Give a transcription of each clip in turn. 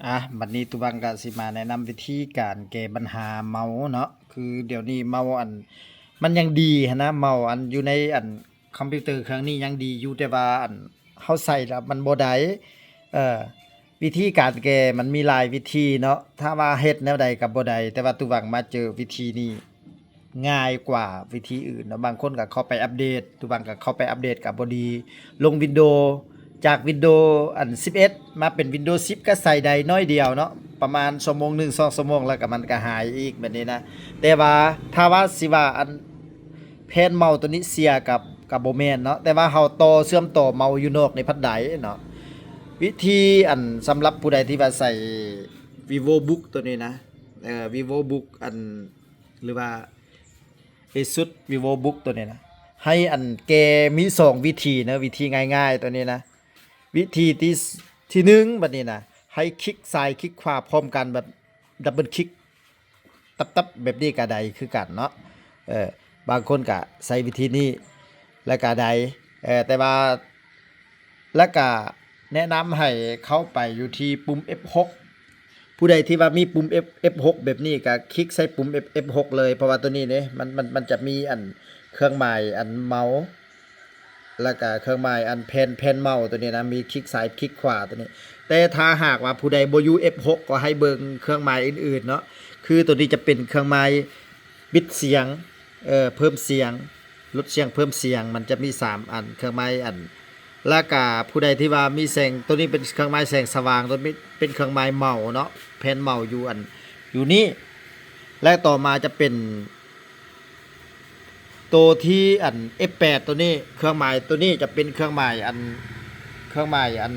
ອ່ະ ບັດນີ້ຕູວັງກະຊິມາແນະນຳວິທີການແກ້ບັນຫາເມົາເນາະ. ຄືດຽວນີ້ເມົາອັນ ມັນຍັງດີຫັ້ນນະ, ເມົາອັນຢູ່ໃນອັນຄອມພິວເຕີເຄື່ອງນີ້ຍັງດີຢູ່, ແຕ່ວ່າອັນເຮົາໃສ່ແລ້ວມັນບໍ່ໄດ້. ເອີ ວິທີການແກ້ມັນມີຫຼາຍວິທີເນາະ, ຖ້າວ່າເຮັດແນວໃດກໍບໍ່ໄດ້, ແຕ່ວ່າຕູວັງມາເຈີວິທີນີ້ ງ່າຍກວ່າວິທີອື່ນເນາະ. ບາງຄົນກໍເຂົ້າໄປອັບເດດ, ຕູວັງກໍເຂົ້າໄປອັບເດດກໍບໍ່ດີ, ລົງວິນໂດ ຈາກວິນໂດອັນສິບເອັດ ມາເປັນວິນໂດສິບ ກໍໃສ່ໄດ້ໜ້ອຍດຽວເນາະ, ປະມານຊົ່ວໂມງໜຶ່ງ ສອງຊົ່ວໂມງ ແລ້ວກໍມັນກໍຫາຍອີກແບບນີ້ນະ. ແຕ່ວ່າຖ້າວ່າຊິວ່າອັນແຜ່ນເມົາໂຕນີ້ເສຍກັບ ກໍບໍ່ແມ່ນເນາະ, ແຕ່ວ່າເຮົາຕໍ່ ເຊື່ອມຕໍ່ເມົາຢູ່ນອກນີ້ພັດໄດ້ເນາະ. ວິທີອັນສຳລັບຜູ້ໃດທີ່ວ່າໃຊ້ VivoBook ໂຕນີ້ນະ, ເອີ VivoBook ອັນ ຫຼືວ່າ ASUS VivoBook ໂຕນີ້ນະ, ໃຫ້ອັນແກ້ມີສອງວິທີນະ, ວິທີງ່າຍໆໂຕນີ້ນະ. ວິທີທີ່ ທີໜຶ່ງ ບັດນີ້ນະ ໃຫ້ຄລິກຊ້າຍຄລິກຂວາພ້ອມກັນ ແບບດັບເບິນຄລິກຕັບໆ ແບບນີ້ກໍໄດ້ຄືກັນເນາະ. ເອີ ບາງຄົນກໍໃຊ້ວິທີນີ້ແລ້ວກໍໄດ້, ເອີ ແຕ່ວ່າ ແລ້ວກະແນະນຳໃຫ້ເຂົ້າໄປຢູ່ທີ່ປຸ່ມ F ຫົກ. ຜູ້ໃດທີ່ວ່າມີປຸ່ມ F F ຫົກ ແບບນີ້ ກະຄລິກໃສ່ປຸ່ມ F F ຫົກ ເລີຍ, ເພາະວ່າໂຕນີ້ເດ້ ມັນ ມັນ ມັນຈະມີອັນເຄື່ອງໝາຍອັນເມົາ ແລ້ວກະເຄື່ອງໝາຍອັນແຜ່ນ ແຜ່ນເມົາໂຕນີ້ນະ, ມີຄລິກຊ້າຍຄລິກຂວາໂຕນີ້. ແຕ່ຖ້າຫາກວ່າຜູ້ໃດບໍ່ຢູ່ F ຫົກ ກໍໃຫ້ເບິ່ງເຄື່ອງໝາຍອື່ນໆເນາະ, ຄືໂຕນີ້ຈະເປັນເຄື່ອງໝາຍ ປິດສຽງ ເອີ ເພີ່ມສຽງ ຫຼຸດສຽງ ເພີ່ມສຽງ, ມັນຈະມີສາມອັນ ເຄື່ອງໝາຍອັນ. ແລ້ວກະຜູ້ໃດທີ່ວ່າມີແສງ ໂຕນີ້ເປັນເຄື່ອງໝາຍແສງສະຫວ່າງ, ໂຕນີ້ເປັນເຄື່ອງໝາຍເມົາເນາະ, ແຜ່ນເມົາຢູ່ອັນ ຢູ່ນີ້. ແລະຕໍ່ມາຈະເປັນໂຕທີ່ອັນ F ແປດ ໂຕນີ້, ເຄື່ອງໝາຍໂຕນີ້ຈະເປັນເຄື່ອງໝາຍອັນ ເຄື່ອງໝາຍອັນ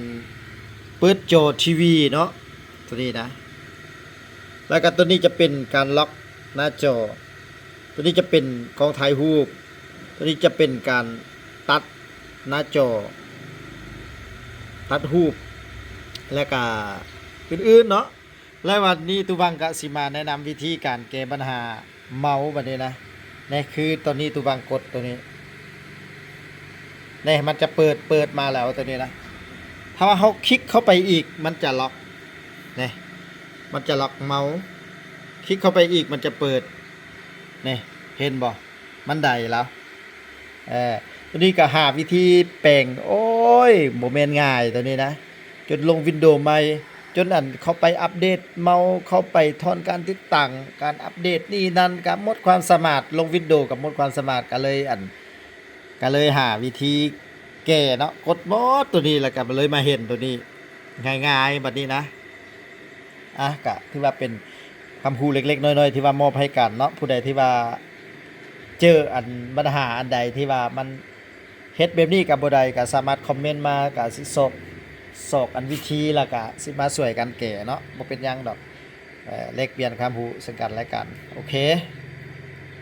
ເປີດຈໍທີວີເນາະ ໂຕນີ້ນະ. ແລ້ວກໍໂຕນີ້ຈະເປັນການລັອກໜ້າຈໍ, ໂຕນີ້ຈະເປັນກ້ອງຖ່າຍຮູບ, ໂຕນີ້ຈະເປັນການຕັດໜ້າຈໍ ຕັດຮູບ ແລ້ວກໍອື່ນໆເນາະ. ແລະວັນນີ້ຕູວັງກະຊິມາແນະນຳວິທີການແກ້ບັນຫາເມົາບັດນີ້ນະ. ນີ້ຄືຕອນນີ້ຕູວັງກົດໂຕນີ້ ນີ້ມັນຈະເປີດ ເປີດມາແລ້ວໂຕນີ້ນະ. ຖ້າວ່າເຮົາຄລິກເຂົ້າໄປອີກ ມັນຈະລັອກ ນີ້ ມັນຈະລັອກເມົາ. ຄລິກເຂົ້າໄປອີກ ມັນຈະເປີດ ນີ້ ເຫັນບໍ່? ມັນໄດ້ແລ້ວ. ເອີ ໂຕນີ້ກໍຫາວິທີແປງ ໂອ້ຍ ບໍ່ແມ່ນງ່າຍໂຕນີ້ນະ. ຈົນລົງວິນໂດໃໝ່ ຈົນອັນເຂົ້າໄປອັບເດດເມົາ ເຂົ້າໄປຖອນການຕິດຕັ້ງ ການອັບເດດນີ້ນັ້ນ ກໍໝົດຄວາມສາມາດ, ລົງວິນໂດກໍໝົດຄວາມສາມາດ ກໍເລີຍອັນ ກໍເລີຍຫາວິທີແກ້ເນາະ, ກົດໝົດໂຕນີ້ ແລ້ວກໍເລີຍມາເຫັນໂຕນີ້ ງ່າຍໆບັດນີ້ນະ. ອ່ະ ກະຖືວ່າເປັນຄວາມຮູ້ເລັກໆນ້ອຍໆ ທີ່ວ່າມອບໃຫ້ກັນເນາະ. ຜູ້ໃດທີ່ວ່າເຈີອັນບັນຫາອັນໃດທີ່ວ່າມັນເຮັດແບບນີ້ກໍບໍ່ໄດ້ ກໍສາມາດຄອມເມັນມາ ກໍຊິຊອກ ຊອກອັນວິທີ ແລ້ວກໍຊິມາຊ່ວຍກັນແກ້ເນາະ, ບໍ່ເປັນຫຍັງດອກ. ເອີ ແລກປ່ຽນຄວາມຮູ້ເຊິ່ງກັນແລະກັນ. ໂອເຄ.